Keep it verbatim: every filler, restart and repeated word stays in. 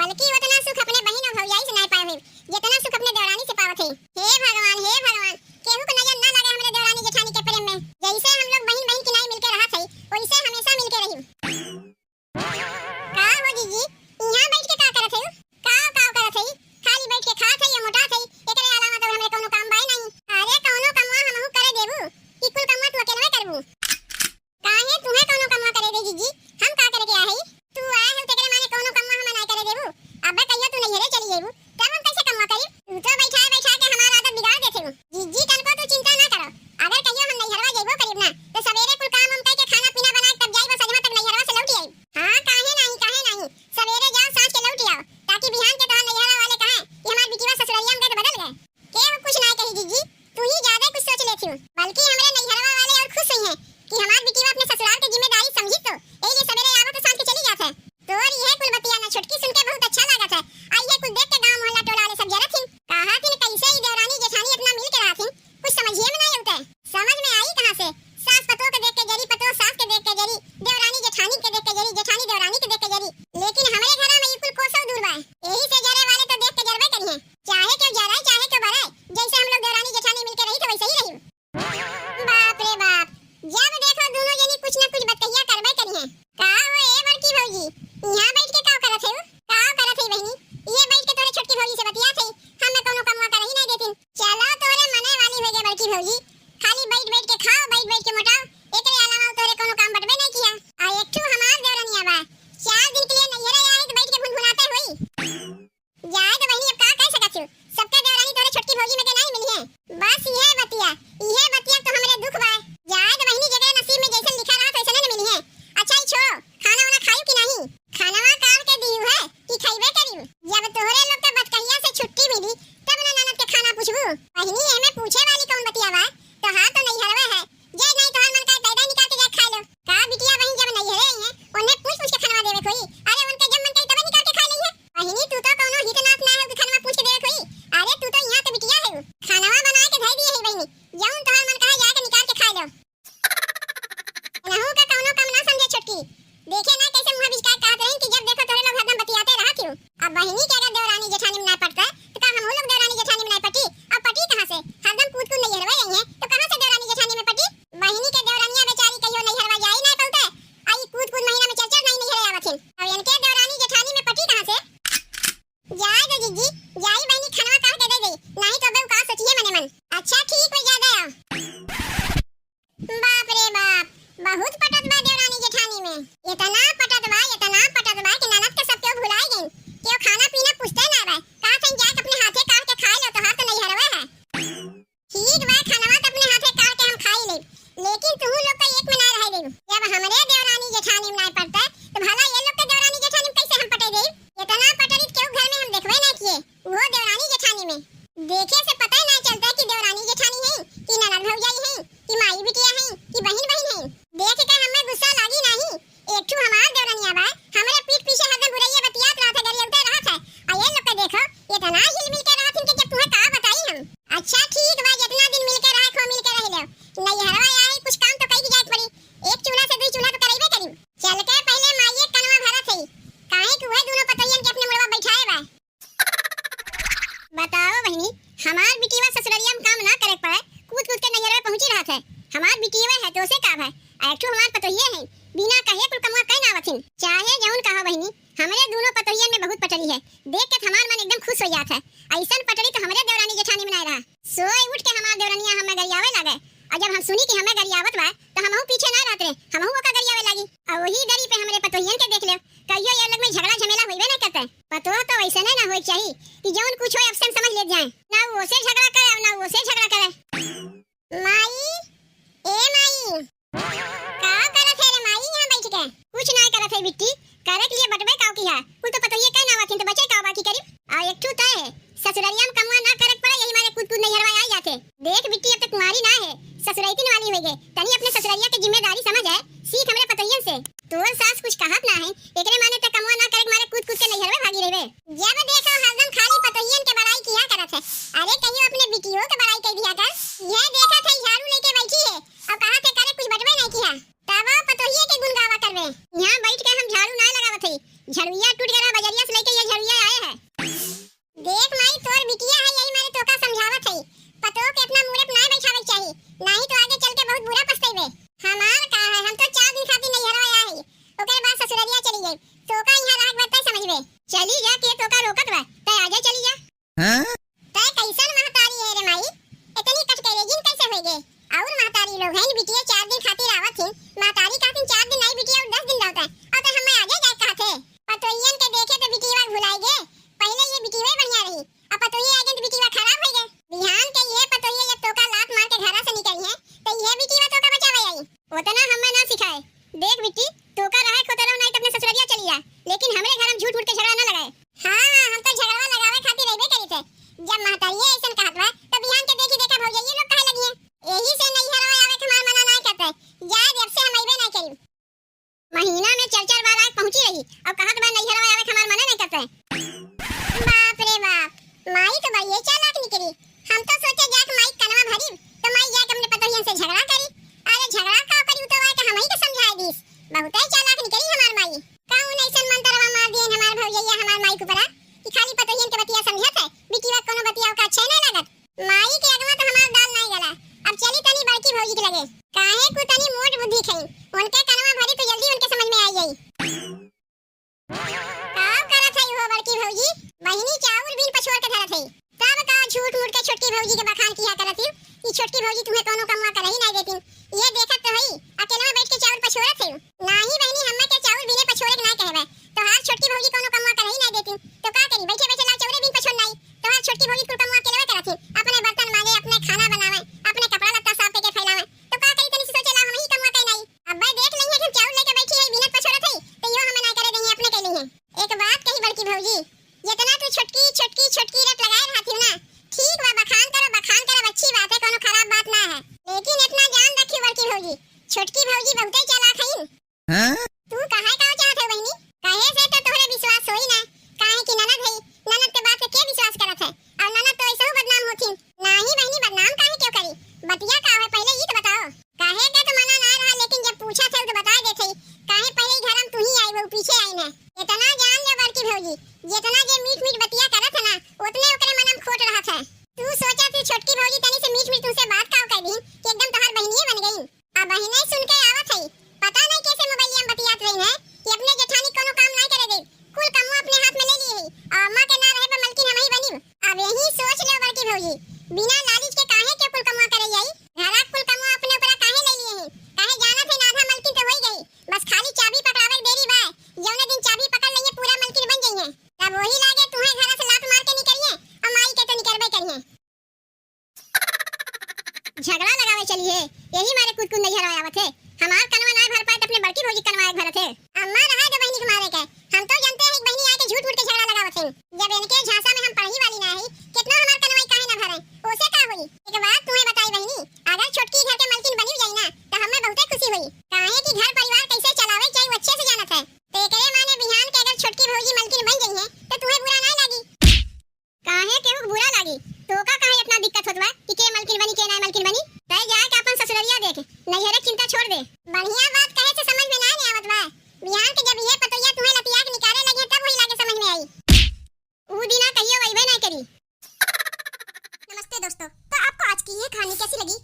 बल्कि उतना सुख अपने बहिन और भौजाई से नाय पाए होइब, जितना सुख अपने देवरानी से पावत है। हे भगवान, हे भगवान, केहू को नजर ना लगे हमरे देवरानी जेठानी के प्रेम में। जैसे हम लोग बहिन बहिन की नाई मिलके रहत है, वैसे हमेशा मिलके रही। का हो जीजी, यहाँ बैठ के का करत है? काव काव करत है? खाली बैठ के खात है या मोटात है? एकरे अलावा तो हमरे कौनो काम बाय नहीं। अरे कौनो कमवा हमहू करे देबू, ई कुल कमवा तू अकेलवे करबू? काहे तुहे कौनो कमवा करे दे जीजी? हम का करे के आहे? तू आए हो तेकरे माने कौनो कमवा हम ना करे देबू? अबे कहियो तू नैहरे चली जेबू, तब हम कैसे कमवा करी? तू तो बैठा बैठा के हमार आदत बिगाड़ देते हो। जीजी तनको तू चिंता ना करो, अगर कहियो हम नैहरवा जेबो करीब ना तो सवेरे कुल काम हम कह के खाना पीना बना के तब जाई, बस अजमा तक नैहरवा से लौट आई। हाँ काहे नहीं, काहे नहीं, सवेरे जाओ सांझ के लौट आओ, ताकि बिहान के तोहार नैहरा वाले कहें कि हमार बिटिया ससुरलिया में गए तो बदल गए। केहू कुछ ना कही जीजी, तू ही ज्यादा कुछ सोच लेती हूँ। बल्कि हमरे नैहरवा वाले और खुश हुई हैं कि हमार बिटिया अपने ससुराल के जिम्मेदारी समझी तो, यही लिए सवेरे आवत सांझ के चली जात है। तोर यह कुल बतिया ना छोटकी सुन के बहुत अच्छा लागत है। आ ये कुल देख के गांव मोहल्ला टोला वाले सब जरत हिन। कहा थिन कैसे ही देवरानी जेठानी इतना मिल के रहा थिन, कुछ समझिए में नहीं आवते। समझ में आई कहाँ से? सास पतोह के देख के जरी, पतोह सास के देख के जरी, देवरानी जेठानी के देख के जरी, जेठानी देवरानी के देख के जरी। लेकिन हमरे घरा में ये कुल कोसों दूर बा। यही से जरे वाले तो देख के जरबे करी हैं। चाहे क्यों जराए, चाहे क्यों बराए, जैसे हम लोग देवरानी जेठानी मिलके रही तो वैसे ही रही। बाप रे बाप, जब देखो दोनों जनी कुछ ना कुछ बतकहिया करबे करी हैं। का हो ए बड़की भौजी, यहाँ बैठ के का करत है? का करत है बहिनी? ये बैठ के तोरे छोटकी भौजी से बतियात है, हम में कौनो कमवा करही नहीं देतिन। चलो तोरे मने वाली हो गए बड़की भौजी, खाली बैठ बैठ के खाओ, बैठ बैठ के मोटाओ, एकरे अलावा तोरे कौनो काम बटबे नहीं किया। आ एक ठो हमार देवरनिया बा, चार दिन के लिए नैहरे आई तो बैठ के भुनभुनाते हुई। जाए तो बहिनी, अब का कह सकत हूँ, सबका देवरानी तोरे छोटकी भौजी में के नहीं मिली है। बस इहे बतिया, इहे बतिया तो हमरे दुख बा। जाए तो बहिनी, जेकरे नसीब में जैसन लिखा रहा वैसने न मिली है। अच्छा ई छोड़ो, खाना वाना खायू कि नहीं? खानवा काल के दियू है कि खइबे करियू? जब तोहरे लोग के बतकहिया से छुट्टी मिली तब न ननद के खाना पूछबू। बहिनी, एमे पूछे वाली कौन बतिया बा? तोहार तो नैहरवे है, जे नहीं तोहार मन का पैदा निकाल के जाके खा लो। का बिटिया बहिन जब नैहरे आई हैं, उन्हें पूछ पूछ के खानवा देवे कोई? अरे उनके जब मन करे तबे निकाल के खा ली है। बहिनी तू तो कौनो हित नाथ ना है कि खानवा पूछ के देवे कोई। अरे तू तो यहाँ के बिटिया है, खानवा बना के धर दिए है बहिनी, जौन तोहार मन कहे जाके निकाल के खा लो। नहू का कौनो कम ना समझे छोटकी, देखे ना कैसे मुँह बिचका कहत रही कि जब देखो तोरे लोग हरदम बतियाते रहत हो। अब बहिनी के अगर देवरानी जेठानी में ना पटता तो का हमहू लोग देवरानी जेठानी में ना पटी? अब पटी कहाँ से? हरदम कूद कूद नैहरवा आई है तो कहाँ से देवरानी जेठानी में पटी? बहिनी के देवरनिया बेचारी कहियो नैहरवा जाई ना पलते, आई कूद कूद महीना में चार चार नाई नैहरे आवत हिन। अब इनके देवरानी जेठानी में पटी कहाँ से? जाए दो जीजी, जाई बहिनी खानवा काढ़ के दे गई, नहीं तो अबे का सोचिए मने मन। अच्छा ठीक बा, जा दे आओ। बाप रे बाप, बहुत पटत बा देवरानी जेठानी में। इतना पटत बा, इतना पटत बा कि ननद के सब केहू भुलाए गइन। केहू खाना पीना पूछते ना बा। कहा थे जाके अपने हाथे काढ़ के खाए लो, तोहार तो नैहरवा है। ठीक बा, खानवा तो अपने हाथे काढ़ के हम खाई लेब, लेकिन तुहू लोग का एक में ना रहे देब। जब हमरे देवरानी जेठानी में ना पटते, तो भला ये लोग के देवरानी जेठानी में कैसे हम पटे देब? इतना पटरित केहू घर में हम देखबे ना किए, वो देवरानी जेठानी में। देखे से पता ही ना चलता कि देवरानी जेठानी है, कि ननद भौजाई है, कि माई बिटिया है, कि बहिन बहिन है। देख के हमें गुस्सा लागी नहीं। एक ठू हमार देवरनिया बा, हमरे पीठ पीछे हरदम बुरइया बतियात रहत है, गरियौते रहत है। आ ये लोग के देखो, इतना हिल मिल के रहत इनके कि तुम्हें का बताई हम। अच्छा ठीक बा, जितना दिन मिल के रहे खो मिल के रह लो। नैहरवा आए कुछ काम तो कई के जाए पड़ी। एक चूल्हा से दुई चूल्हा तो करइबे करी। चल के पहले माइये कनवा भरत है, काहे कि उहे दोनों पतोहियन के अपने मुड़वा बैठाए बा। बताओ बहिनी, हमार बिटिया ससुररिया में काम ना करे के पड़े, कूद कूद के नैहरवे पहुंची रहत है। हमार बिटिया है तो से का भाई, आ एक ठो हमार पतोहिए है, बिना कहे कुल कमवा कई ना आवथिन। चाहे जौन कहो बहिनी, हमरे दोनों पतोहियन में बहुत पटरी है, देख के हमार मन एकदम खुश हो जात है। ऐसन पटरी तो हमरे देवरानी जेठानी में ना रहा। सोए उठ के हमार देवरनिया हमें गरियावे लागे, और जब हम सुनी कि हमें गरियावत बा, तो हमहू पीछे ना रहत रहे, हमहू ओका गरियावे लागी। और वही दरी पे हमरे पतोहियन के देख ले, कहियो ये लोग में झगड़ा झमेला होइबे ना करते। पतोह तो वैसे नहीं ना होए के चाही कि जौन कुछ होए अफसन समझ ले जाए, ना वो से झगड़ा करे और ना वो से झगड़ा करे। माई, ए माई, का करत है रे माई यहाँ बैठ के? कुछ ना करत है बिट्टी, करे के लिए बटबे काव की है, कुल तो पतोहिए के ना आवत हिन तो बचे काव बाकी करीब। और एक ठू तय है, ससुररिया में कमवा ना करे के पड़े, यही मारे कूद कूद नैहरवा आ जाते। देख बिट्टी, अब तक कुंवारी ना है, ससुरैतिन वाली हो गए, तनी अपने ससुररिया के जिम्मेदारी समझ है, सीख हमरे पतोहियन से। तोर सास कुछ कहत ना है, एकरे माने ते कमवा ना करे के मारे कूद कूद के नैहरवे भागी रहबे। जब देखो हरदम खाली पतोहियन के बड़ाई किया करत है। अरे कहियो अपने बिटियो के बड़ाई कर दिया कर। यह देखत है झाड़ू लेके बैठी है, अब कहा थे करे कुछ बटबे नहीं किया। तब पतोहिए के गुण गावा करबे। यहाँ बैठ के हम झाड़ू ना लगावत है, झड़ुइया टूट गया बजरिया से लेके ये झड़ुइया चली जा, के तोका रोकत बा? तै आजा, चली जा। हाँ? तै कैसन महतारी है रे माई? इतनी कटकरेजिन कैसे होइगे? और महतारी लोग हैं, बिटिया चार दिन खातिर आवत ही, महतारी कहतिन चार दिन नाई बिटिया और दस दिन रहते, और तै हमें आजे जाए कहत है। पतोहियन के देखे तो बिटिया भुलाइगे, पहले ये बिटिया बढ़िया रही, अब पतोहिया आइगे तो बिटिया खराब होइगे। बिहान के ये पतोहिया जब तोका लात मार के घरा से निकली है, तो ये बिटिया तोका बचावे आई। उतना हमें ना सिखाए। देख बिट्टी, तोका रहे खोते रहो, नाई तो अपने ससुररिया चली जा, लेकिन हमरे घर में झूठ मूठ के झगड़ा ना लगाए। हाँ, हाँ, हम तो झगड़वा लगावे खातिर अइबे करी थे। जब महतारिये ऐसन कहत बा, तो बिहान के देखी देखा भौजाइये लोग कहे लगी है। यही से नैहरवा आवे के हमार मना नाई करते। जाए, जब से हम अइबे नाई करी। महीना में चार चार बार आके पहुंची रही, अब कहत बा नैहरवा आवे के हमार मना नाई करते। बाप रे बाप, माई तो बड़ी चालाक निकली। हम तो सोचे जाके माई कनवा भरी, तो माई जाके अपने पतोहियन से झगड़ा करी। अरे झगड़ा का करी, उ तो आके हमही के समझाए दीस। बहुते चालाक निकली हमार माई। कौन ऐसन मंतरवा मार दिए हमार भौजैया हमार माई के ऊपरा कि खाली पतोहियन के बतिया समझत है, बिटिया कोनो बतिया ओका अच्छे नहीं लागत। माई के अगवा तो हमार दाल नहीं गला। अब चली तनी बड़की भौजी के लगे। काहे को तनी मोट बुद्धि खई, उनके कनवा भरी तो जल्दी उनके समझ में आई जाई। का करत हई हो बड़की भौजी? बहिनी चाउर बीन पछोर के धरत हई। तब का झूठ मूठ के छोटकी भौजी के बखान किया करत हई कि छोटकी भौजी तुम्हें कोनो कमवा करही नाई देती। ये देखत तो हई, अकेलवा बैठ के चाउर पछोरत हई। नाही बहिनी, हम्मे के चाउर बीने पछोरे के नाई कहबे। तोहार छोटकी भौजी कोनो कमवा करही नाई देती, तो का करी? बैठे बैठे ला चाउरे बीन पछोर लाई। तोहार छोटकी भौजी कुल कमवा अकेलवे करत हई, अपने बर्तन माजे, अपने खाना बनावे, अपने कपड़ा लत्ता साफ करके फैलावे, तो का करी? तनी से सोचे ला, हमही कमवा कई नाई। अब्बे देख लइहे कि हम चाउर लेके बैठी है, बीनत पछोरत है, तो इहो हमें ना करे देही, अपने कई लइहे। एक बात कही बड़की भौजी, जितना तू छोटकी, छोटकी, छोटकी रट लगाए रहत हियो ना, ठीक बा, बखान करो, बखान करो, अच्छी बात है, कोनो खराब बात ना है, लेकिन इतना जान रखी बड़की भौजी, छोटकी भौजी बहुते चालाक हईन। हाँ? तू काहे का चाहत है बहिनी? काहे से तो तोहरे विश्वास होई ना, काहे कि ननद है, ननद के बात के, के विश्वास करत है? और ननद तो ऐसे ही बदनाम होथिन। नाही बहिनी, बदनाम काहे क्यों करी? बतिया का है, पहले ई तो बताओ। काहे के तो मना ना रहा, लेकिन जब पूछा थे तो बता देते। काहे पहले ही घर में तू ही आई, वो पीछे आई ना। इतना जान ले बड़की भौजी, जितना जे मीठ मीठ बतिया करत है ना, उतने ओकरे मन में खोट रहत है। तू सोचा थी छोटकी भौजी तनी से मीठ मीठ तुमसे बात का कर दी कि एकदम तोहार बहिनिये बन गई। अब बहिने सुन के आवत है, पता नहीं कैसे मोबाइलिया में बतियात रही है कि अपने जेठानी कोनो काम नहीं करे दे, कुल कमवा अपने हाथ में ले लिए है, और अम्मा के ना रहे पर मलकिन हम ही बनी। अब यही सोच लो बड़की भौजी, बिना लालच के काहे के कुल कमवा करे जाई? घरा कुल कमवा अपने ऊपर काहे ले लिए हैं? काहे जानत है ना, आधा मलकिन तो होई गई, बस खाली चाबी पकड़ावे के देरी बा। जौने दिन चाबी पकड़ लेंगे, पूरा मलकिन बन जाइए। तब वही लागे तुम्हें घर से लात मार के निकलिए, और माई के तो निकलबे करिए। झगड़ा लगावे चली है, यही मारे कूद कूद नैहर आवत है। हमार कनवा ना भर पाए तो अपने बड़की भौजी कनवा एक भरत है। अम्मा रहा दो बहिनी के मारे के, हम तो जानते हैं एक बहिनी आके झूठ मूठ के झगड़ा लगावत है। जब इनके झांसा में हम पढ़ी वाली ना है, कितना हमार कनवाई काहे ना भरे, ओसे का होई? एक बात तुम्हें बताई बहिनी, अगर छोटकी घर के मलकिन बनी जाई ना, तो हमें बहुते खुशी होई। काहे कि घर परिवार कैसे चलावे चाहिए, वो अच्छे से जानत है। तो एकरे माने बिहान के अगर छोटकी भौजी मलकिन बन जाई है, तो तुम्हें बुरा ना लागी। काहे केहू के बुरा लागी? तोका काहे इतना दिक्कत होत बा कि के मलकिन बनी, के ना मलकिन बनी? तय जाए के अपन ससुररिया देख, नैहरे चिंता छोड़ दे। बढ़िया बात कहे से समझ में ना आवत बा। बिहान के जब ये पतोहिया तुम्हें लतिया के निकाले लगे, तब वही लागे समझ में आई। ऊ दिना कहियो अइबे ना करी। नमस्ते दोस्तों, तो आपको आज की ये कहानी कैसी लगी,